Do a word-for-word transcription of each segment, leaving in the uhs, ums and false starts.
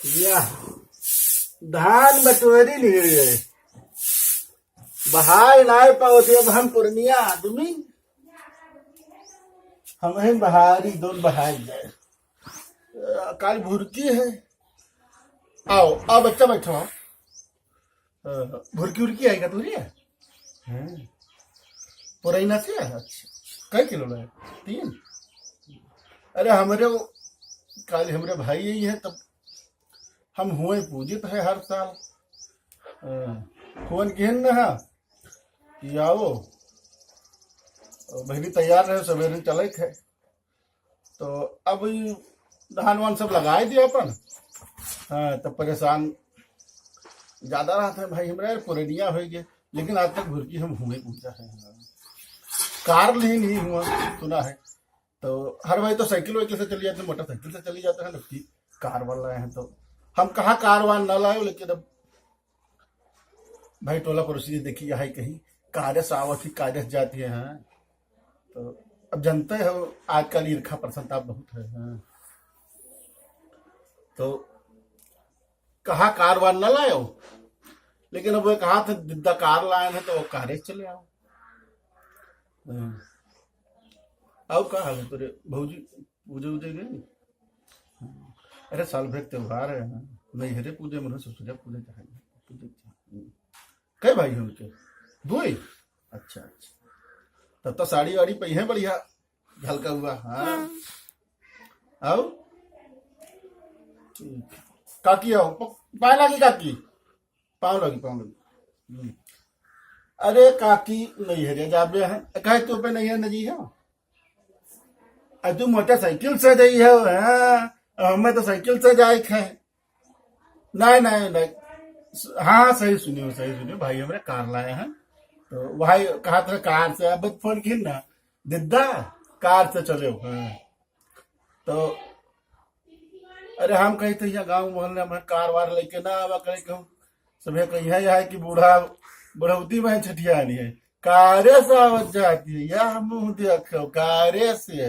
या धान बटोरी लिए, बहाय नाय पावत, अब हम पुरनिया आदमी, हम ही बहारी, दोन बहाय जाए। अ, काल भुरकी है। आओ, आओ बच्चा, बैठो, आओ। अ, भुरकी उरकी आई का तोरी है? हाँ। पुरैना से है? अच्छा। कै किलो लाए? तीन? अरे, हमरे वो, काल हमरे भाई यही है, तब हम हुए पूजित है हर साल। हाँ। फोन किहन न हा कि आओ, बहनी तैयार रहे, सवेरे चले थे। तो अब ई धान वान सब लगाए दिया अपन। हाँ, तो परेशान ज्यादा रहत है भाई, हमरा पुरनिया होइ गए, लेकिन आज तक भुरकी हम हुए पूजा है। कार नहीं, नहीं हुआ, सुना है। तो हर भाई तो साइकिल वाइकिल से चली जाते, मोटरसाइकिल से चली जाते हैं, जबकि कार वाला है। तो हम कहाँ कार वार ना लाए, लेकिन अब भाई टोला पड़ोसी देखी है कहीं कारे से आवत ही, कारे से जाती है, हाँ। तो अब जानते हो आजकल ईर्खा प्रसन्नता बहुत है, हाँ। तो कहा कार वार ना लायो, लेकिन अब वो कहा थे दिद्दा कार लाए हैं तो वो कारे से चले आओ। हाँ। और का हाल है तोरे भौजी, पूजे उजे गई? अरे साल भर के त्योहार है, हाँ। नैहरे पूजे, मन ससुरे पूजे चाहे, पूजे चाहे। कै भाई हैं उनके? दुई? अच्छा, अच्छा। तब तो साड़ी वाड़ी पहिए बढ़िया, झलका हुआ, हाँ। हाँ। आओ। ठीक। काकी आओ, प-, पाए लागी काकी। पाँव लागी, पाँव लागी। हम्म। अरे काकी, नैहरे जाबे है। कहे तू पे नैहर न जी हो? अरे तू मोटरसाइकिल से जाई हो, हाँ? हमें तो साइकिल से जाए के है। नहीं, नहीं, नहीं। हाँ, सही सुनियो, सही सुनियो। भाई हमरे कार लाए हैं। तो भाई कहा था कार से, अब फोन किन ना। दिद्दा, कार से चले हो, हाँ। तो अरे हम कही तो यहाँ गाँव मोहल्ले में कार वार लेके ना आवा करे कहूँ। सभे कही है, है कि बूढ़ा, बुढ़ौती में छठियानी है। कारे से आवत जाती है, यह मुँह देखो, कारे से।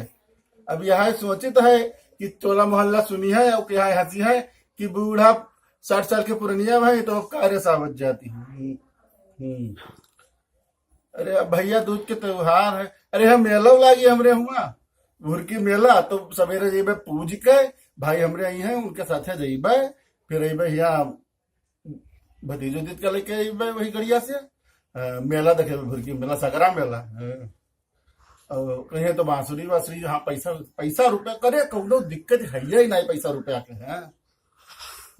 अब यह सोचित है कि टोला मोहल्ला सुनी है और यहाँ हँसी है कि बूढ़ा साठ साल के पुरनिया भाई तो कारे से आवत जाती है। हम्म, हम्म। अरे अब भैया दूज के त्योहार है, अरे हम मेला लागी हमरे हुआ, भुरकी मेला, तो सवेरे जइबे पूज के, भाई हमरे आई हैं, उनके साथे जइबे, फिर अइबे यहाँ भतीजो दीद का लेके अइबे वही गड़िया से, अ, मेला देखे, भुरकी मेला, सगरा मेला, हाँ। और कहीं तो बांसुरी वांसुरी, हाँ, पैसा, पैसा रुपया करे, कौनो दिक्कत है ही नहीं पैसा रुपया के, हाँ।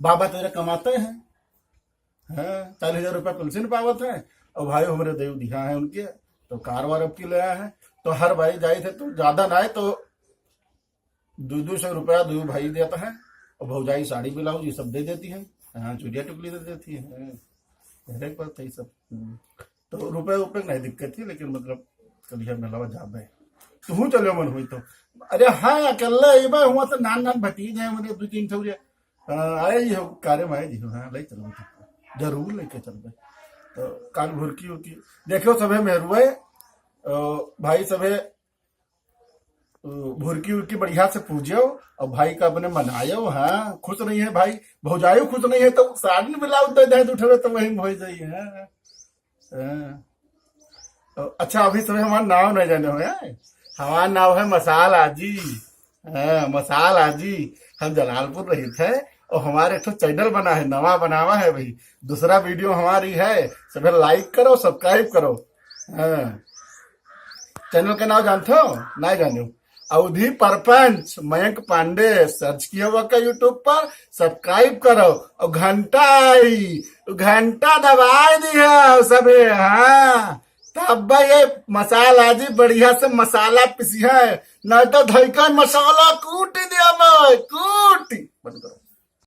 बाबा तेरे कमाते हैं, हाँ, चालीस हजार रुपया पेंशन पावत है, और भाई हमरे देव दिहा है उनके, तो कार वार अब की ले आए हैं, तो हर भाई जाई थे, तो ज्यादा ना है, तो दो दो सौ रुपया दो भाई देता है, और भौजाई साड़ी ब्लाउज ये सब दे देती है, हाँ, चुड़िया टुकली दे देती है, हाँ, हर एक बात है सब। हम्म। तो रुपये उपये नहीं दिक्कत थी, लेकिन मतलब कलिया मेलावा जाबे, तू चलो मन हुई तो। अरे हाँ, अकेले अइबे हुआ तो नान नान भतीज है, मतलब दो तीन ठौरिया, हाँ, आए जी हो, कारे में आए जी हो, हाँ, ले चलो, जरूर लेके चलबे। तो काल भुरकी उरकी, देखो सभे मेहरुए, अ, भाई सभे भुरकी उरकी बढ़िया से पूजो और भाई का अपने मनायो। हाँ, खुश नहीं है भाई, भौजाइयो खुश नहीं है तो साड़ी ब्लाउज दे दे उठवे तो वही में हो जाइए। हाँ, हाँ। और अच्छा, अभी समय हमारा नाव नहीं जाने हो, हैं? हमारा नाव है मसाल आजी। हाँ, मसाल आजी। हम जलालपुर रही थे और हमारे एक ठो चैनल बना है, नवा बनावा है भाई, दूसरा वीडियो हमारी है, सभी लाइक करो, सब्सक्राइब करो। हाँ। चैनल का नाम जानते हो? नहीं जानो। अवधी परपंच मयंक पांडे सर्च किया हुआ का यूट्यूब पर, सब्सक्राइब करो और घंटा आई, घंटा दबाए दी है सभी। हाँ, तब ये मसाला जी बढ़िया से मसाला पीसी है, नहीं तो धइका मसाला कूट दिया मैं, कूट। बंद करो।